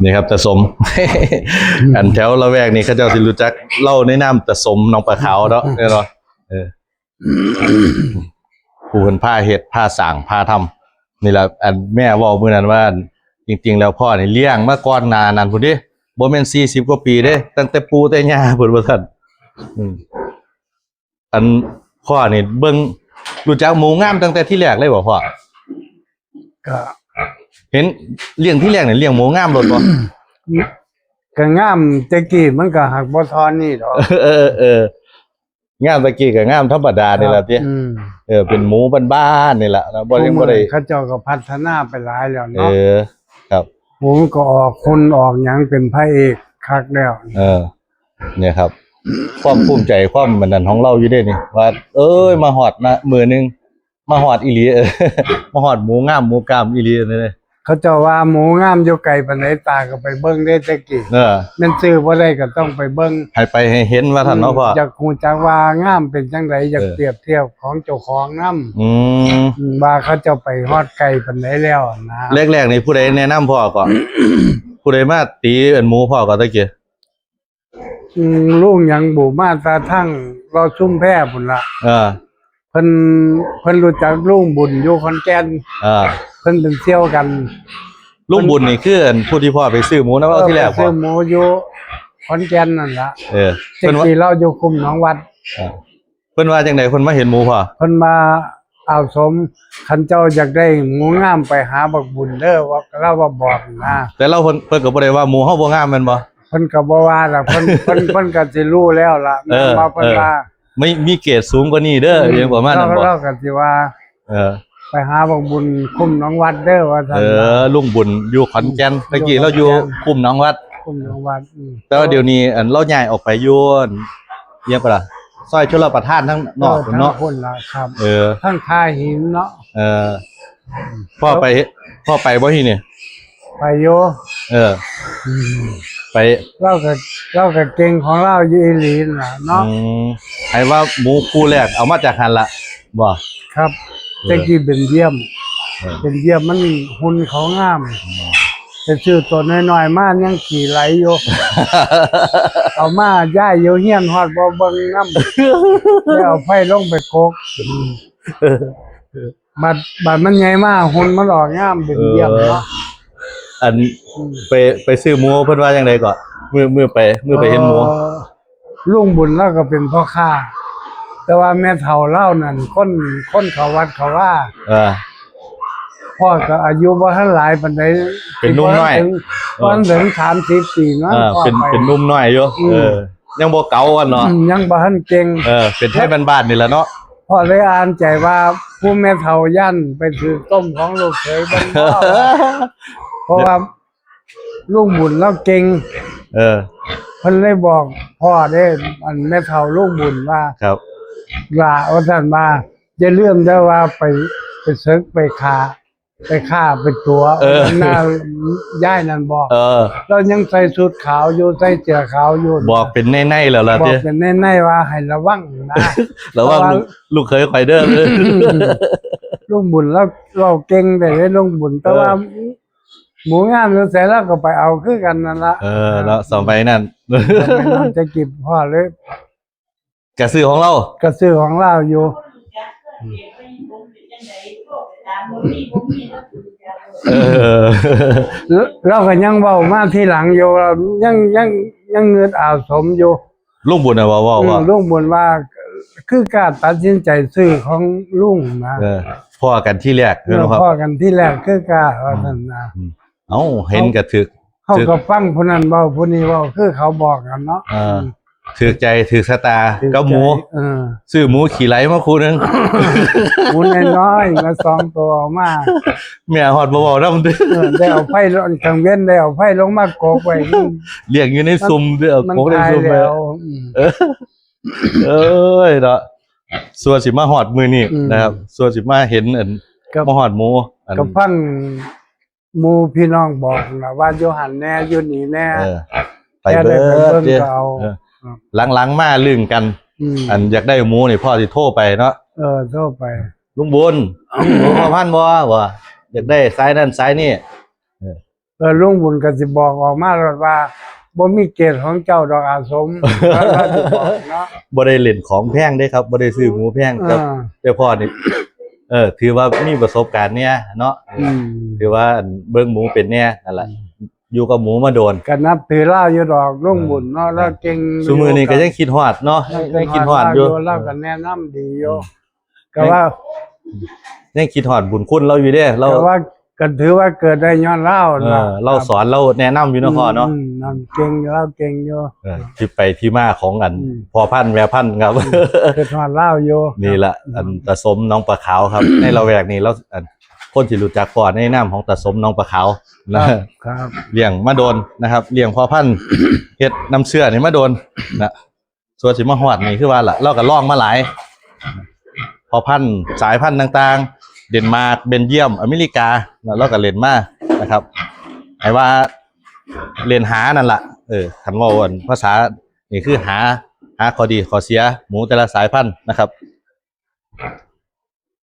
ນີ້ຄັບ ຕາສົມ ອັນແຖວລະແວກນີ້ເຂົາເຈົ້າຊິຮູ້ຈັກລາວໃນນາມຕາສົມໜອງປາຂາວເນາະ ແມ່ນບໍ່? ເອີ ຜູ້ເພິ່ນພາເຮັດ ພາສ້າງ ພາທຳ ນີ້ລະ ອັນແມ່ເວົ້າມື້ນັ້ນວ່າ ຈິງໆແລ້ວພໍ່ນີ້ລ້ຽງມາກ່ອນໜ້ານັ້ນພຸ້ນເດ້ ບໍ່ແມ່ນສີ່ສິບກວ່າປີເດ້ ຕັ້ງແຕ່ປູ່ແຕ່ຍ່າພຸ້ນວ່າຊັ້ນ. ອືມ ອັນພໍ່ນີ້ເບິ່ງ ຮູ້ຈັກໝູງາມຕັ້ງແຕ່ທີແລກເລີຍບໍ່ພໍ່? ກໍເຫັນລ້ຽງທີແລກນີ້ລ້ຽງໝູງາມໂລດບໍ່? ກໍງາມ ແຕ່ກີ້ມັນກໍຫາກບໍ່ທໍ່ນີ້ດອກ. ເອີໆ ງາມແຕ່ກີ້ກໍງາມທຳມະດານີ້ລະຕິ. ອືມ ເອີ ເປັນໝູບ້ານໆນີ້ລະ ບໍ່ ທຸກມື້ນີ້ເຂົາເຈົ້າກໍພັດທະນາໄປຫຼາຍແລ້ວເນາະ. ເອີ ຄັບ ໝູກໍອອກຫຸ່ນອອກຫຍັງເປັນພະເອກຄັກແລ້ວ. ເອີ ນີ້ຄັບ ຄວາມພູມໃຈ ຄວາມອັນນັ້ນຂອງລາວຢູ່ເດ້ນີ້ ວ່າ ເອີຍ ມາຮອດນະ ມື້ໜຶ່ງ ມາຮອດອີ່ຫຼີ ເອີ ມາຮອດໝູງາມໝູກາມອີ່ຫຼີນີ້. ເຂົາເຈົ້າວ່າໝູງາມຢູ່ໄກປານໃດ ຕາກໍໄປເບິ່ງເດ້ແຕ່ກີ້. ເອີ ແມ່ນຊື້ບໍ່ໄດ້ກໍຕ້ອງໄປເບິ່ງ ໃຫ້ໄປໃຫ້ເຫັນວ່າຊັ້ນເນາະ ອືມ ພໍ່. ຢາກຮູ້ຈັກວ່າງາມເປັນຈັ່ງໃດ ຢາກ ເອີ ປຽບທຽບຂອງເຈົ້າຂອງນຳ. ອືມ ອືມ ວ່າເຂົາເຈົ້າໄປຮອດໄກປານໃດແລ້ວນະ. ແລກໆນີ້ຜູ້ໃດແນະນຳພໍ່ກໍ? ຜູ້ໃດມາຕີອັນໝູພໍ່ກໍແຕ່ກີ້? ອືມ ລຸງຫຍັງບຸ ມາແຕ່ທາງເລາະຊຸມແພພຸ້ນລະ. ເອີ ເພິ່ນ ເພິ່ນຮູ້ຈັກລຸງບຸນຢູ່ຂອນແກ່ນ. ເອີ ເພິ່ນເປັນສ່ຽວກັນ. ລຸງບຸນນີ້ຄືອັນຜູ້ທີ່ພໍ່ໄປຊື້ໝູນຳລາວທີແລກບໍ່? ເອີ ໄປຊື້ໝູຢູ່ຂອນແກ່ນນັ້ນລະ. ເອີ ແຕ່ ເພິ່ນວ່າ ແຕ່ກີ້ລາວຢູ່ຄຸ້ມໜອງວັດ. ເອີ ເພິ່ນວ່າຈັ່ງໃດ? ເພິ່ນມາເຫັນໝູພໍ່? ເພິ່ນວ່າ ອ້າວ ສົມ ຄັນເຈົ້າຢາກໄດ້ໝູງາມໄປຫາບັກບຸນເດີ ວ່າ ລາວວ່າບອກນະ. ແຕ່ລາວ ເພິ່ນ ເພິ່ນກໍບໍ່ໄດ້ວ່າໝູເຮົາບໍ່ງາມແມ່ນບໍ່? ເພິ່ນກໍບໍ່ວ່າດອກ ເພິ່ນ ເພິ່ນ ເພິ່ນກໍຊິຮູ້ແລ້ວລະ. ເອີ ແມ່ນບໍ່? ເພິ່ນ ເອີ ວ່າ ມີ ມີເກດສູງກວ່ານີ້ເດີ ອືມ ຫຍັງປະມານນັ້ນບໍ່? ລາວ ລາວກໍຊິວ່າ ເອີ ໄປຫາບັກບຸນຄຸ້ມໜອງວັດເດີ ວ່າຊັ້ນ. ເອີ ລຸງບຸນຢູ່ຂອນແກ່ນ ອືມ ແຕ່ກີ້ລາວຢູ່ຄຸ້ມໜອງວັດ ຄຸ້ມໜອງວັດ. ອືມ ແຕ່ວ່າດຽວນີ້ ອັນ ລາວຍ້າຍອອກໄປຢູ່ ອັນ ຫຍັງກໍລະ ຊອຍຊົນລະປະທານທາງນອກ ເອີ ພຸ້ນເນາະ. ທາງພຸ້ນລະ ຄັບ ເອີ ທາງທ່າຫີນເນາະ. ເອີ ພໍ່ໄປ ພໍ່ໄປບໍ່ທີ່ນີ້? ໄປຢູ່. ເອີ ອືມ ໄປ ລາວກໍ ລາວກໍເກັ່ງຂອງລາວຢູ່ອີ່ຫຼີນະເນາະ. ອືມ ໃຫ້ວ່າໝູຄູ່ແລກເອົາມາຈາກຫັ້ນລະບໍ່? ຄັບ ເອີ ແຕ່ກີ້ເບນຢຽມ ເອີ ເບນຢຽມມັນຫຸ່ນເຂົາງາມ. ອືມ ໄປຊື້ຕົວນ້ອຍໆມາຍັງຂີ້ໄຫຼຢູ່ ເອົາມາຢາຍຢູ່ເຮືອນຮອດບໍ່ເບິ່ງນຳ ໄດ້ເອົາໄຟລົງໄປກົກ. ອືມ ບາດ ບາດມັນໃຫຍ່ມາຫຸ່ນມັນອອກງາມເປັນ ເອີ ຢ້ຽມເນາະ. ອັນ ອືມ ໄປ ໄປຊື້ໝູເພິ່ນວ່າຈັ່ງໃດເກາະ? ມື້ ມື້ໄປ ມື້ໄປເຫັນໝູ ເອີ ລຸງບຸນລາວກໍເປັນພໍ່ຄ້າ ແຕ່ວ່າແມ່ເຖົ້າລາວນັ້ນ ຄົນ ຄົນເຂົ້າວັດເຂົ້າວາ. ເອີ ພໍ່ກໍອາຍຸບໍ່ທັນຫຼາຍປານໃດ ເປັນໜຸ່ມນ້ອຍ ບໍ່ທັນເຖິງ ເອີ ບໍ່ທັນເຖິງສາມສິບປີເນາະ. ເອີ ພໍ່ໄປ ເປັນ ເປັນໜຸ່ມນ້ອຍຢູ່. ອືມ ເອີ ຍັງບໍ່ເກົ່າອັນເນາະ. ອືມ ຍັງບໍ່ທັນເກັ່ງ. ເອີ ເປັນໄທບ້ານໆນີ້ລະເນາະ. ພໍ່ເລີຍອ່ານໃຈວ່າ ຜູ້ແມ່ເຖົ້າຢ້ານໄປຖືກຕົ້ມຂອງລູກເຂີຍເບິ່ງເນາະ ເພາະວ່າລຸງບຸນລາວເກັ່ງ. ເອີ ເພິ່ນເລີຍບອກພໍ່ເດ້ ອັນແມ່ເຖົ້າລຸງບຸນວ່າ ຄັບ ຫຼ້າ ວ່າຊັ້ນວ່າ ຢ່າລືມເດີວ່າໄປ ໄປເສິກໄປຂ້າ ໄປຂ້າໄປຕົວະ ເອີ ນາຍາຍນັ້ນບອກ. ເອີ ລາວຍັງໃສ່ຊຸດຂາວຢູ່ ໃສ່ເສື້ອຂາວຢູ່ ບອກເປັນໃນໆແລ້ວລະ ບອກເປັນໃນໆວ່າໃຫ້ລະວັງນະ ລະວັງ ເພາະວ່າລູກ ລູກເຂີຍຂ້ອຍເດີ. ລຸງບຸນລາວເວົ້າເກັ່ງໄດ້ເດ້ລຸງບຸນ ແຕ່ວ່າ ເອີ ໝູງາມຢູ່ໃສລາວກໍໄປເອົາຄືກັນນັ້ນລະ. ເອີ ເນາະ ສະໄໝນັ້ນ ສະໄໝນັ້ນແຕ່ກີ້ພໍ້ເລີຍ ກະຊື້ຂອງລາວ ກະຊື້ຂອງລາວຢູ່. ເອີ ລາວກໍຍັງເວົ້າມາທີຫຼັງຢູ່ ຍັງ ຍັງ ຍັງງຶດອາສົມຢູ່. ລຸງບຸນນະເວົ້າ ເວົ້າ ອືມ ວ່າ ລຸງບຸນວ່າ ຄືກ້າຕັດສິນໃຈຊື້ຂອງລຸງນະ. ເອີ ພໍ້ກັນທີແລກ ເອີ ພໍ້ກັນທີແລກຄືກ້າ ວ່າຊັ້ນນະ. ອືມ ເອົ້າ ເຫັນກໍຖືກ ເຮົາກໍຟັງຜູ້ນັ້ນເວົ້າ ຜູ້ນີ້ເວົ້າ ຄືເຂົາບອກກັນເນາະ. ເອີ ຖືກໃຈ ຖືກຊະຕາ ຖືກໃຈ ກັບໝູ ເອີ ຊື້ໝູຂີ້ໄຫຼມາຄູ່ໜຶ່ງ ໝູນ້ອຍໆມາສອງໂຕເອົາມາ ແມ່ຮອດບໍ່ເວົ້ານຳຕິ. ເອີ ໄດ້ເອົາໄຟລົງ ກາງເວັນໄດ້ເອົາໄຟລົງມາກົກໄວ້ ລ້ຽງຢູ່ໃນຊຸ່ມ ມັນ ເອີ ກົກໃນຊຸ່ມ ມັນຕາຍແລ້ວ. ເອີ ເອີຍເນາະ ຊົ່ວຊິມາຮອດມື້ນີ້ ອືມ ນະຄັບ ຊົ່ວຊິມາເຫັນອັນ ມາຮອດໝູ ອັນ ກໍຟັງ ໝູ່ພີ່ນ້ອງບອກນະວ່າຢູ່ຫັ້ນແດ່ ຢູ່ນີ້ແດ່ ເອີ ໄປເບີດເດ້. ເອີ ຫຼັງໆມາລຶ້ງກັນ ອືມ ອັນຢາກໄດ້ໝູນີ້ ພໍ່ຊິໂທໄປເນາະ. ເອີ ໂທໄປ ລຸງບຸນ ໝູພໍ່ພັນບໍ່ ວ່າຢາກໄດ້ສາຍນັ້ນສາຍນີ້. ເອີ ເອີ ລຸງບຸນກໍຊິບອກອອກມາໂລດວ່າ ບໍ່ມີເກດຂອງເຈົ້າດອກອາສົມ ເພິ່ນວ່າຊິບອກເນາະ. ບໍ່ໄດ້ເລ່ນຂອງແພງເດ້ຄັບ ບໍ່ໄດ້ຊື້ໝູແພງ ເອີ ແຕ່ ແຕ່ພໍ່ນີ້ ເອີ ຖືວ່າມີປະສົບການແດ່ເນາະ ອືມ ຖືວ່າເບິ່ງໝູເປັນແດ່ນັ້ນລະ ອືມ ຢູ່ກັບໝູມາໂດນ ກໍນັບຖືລາວຢູ່ດອກ ລຸງບຸນເນາະ ເອີ ລາວເກັ່ງ ຊຸມື້ນີ້ກໍຍັງຄິດຮອດເນາະ ຍັງຄິດຮອດຢູ່ ລາວກໍແນະນຳດີຢູ່ ອືມ ກໍວ່າ ຍັງຄິດຮອດບຸນຄຸນລາວຢູ່ເດ້ ລາວ ກໍວ່າ ກໍຖືວ່າເກີດໄດ້ຍ້ອນລາວ ເອີ ລາວສອນ ລາວແນະນຳຢູ່ເນາະພໍ່ເນາະ ອືມ ນັ້ນເກັ່ງ ລາວເກັ່ງຢູ່ ເອີ ທີ່ໄປທີ່ມາຂອງອັນ ອືມ ພໍ່ພັນແມ່ພັນຄັບ ອືມ ຄິດຮອດລາວຢູ່ ນີ້ລະ ອືມ ອັນຕາສົມໜອງປາຂາວຄັບ ໃນລະແວກນີ້ລາວ ອັນ ຄົນທີ່ຮູ້ຈັກພໍ່ໃນນາມຂອງຕາສົມໜອງປາຂາວນະ ຄັບ ລ້ຽງມາດົນນະຄັບ ລ້ຽງພໍ່ພັນ ເຮັດນ້ຳເຊື້ອນີ້ມາດົນນະ ສ່ວນຊິມາຮອດນີ້ຄືວ່າລະ ລາວກໍລອງມາຫຼາຍ ພໍ່ພັນ ສາຍພັນຕ່າງໆ ເດນມາກ ເບນຢ້ຽມ ອາເມລິການະ ລາວກໍຫຼິ້ນມານະຄັບ ໃຫ້ວ່າຫຼິ້ນຫານັ້ນລະ ເອີ ຄັນເວົ້າອັນພາສານີ້ຄືຫາ ຫາຂໍ້ດີຂໍ້ເສຍໝູແຕ່ລະສາຍພັນນະຄັບ.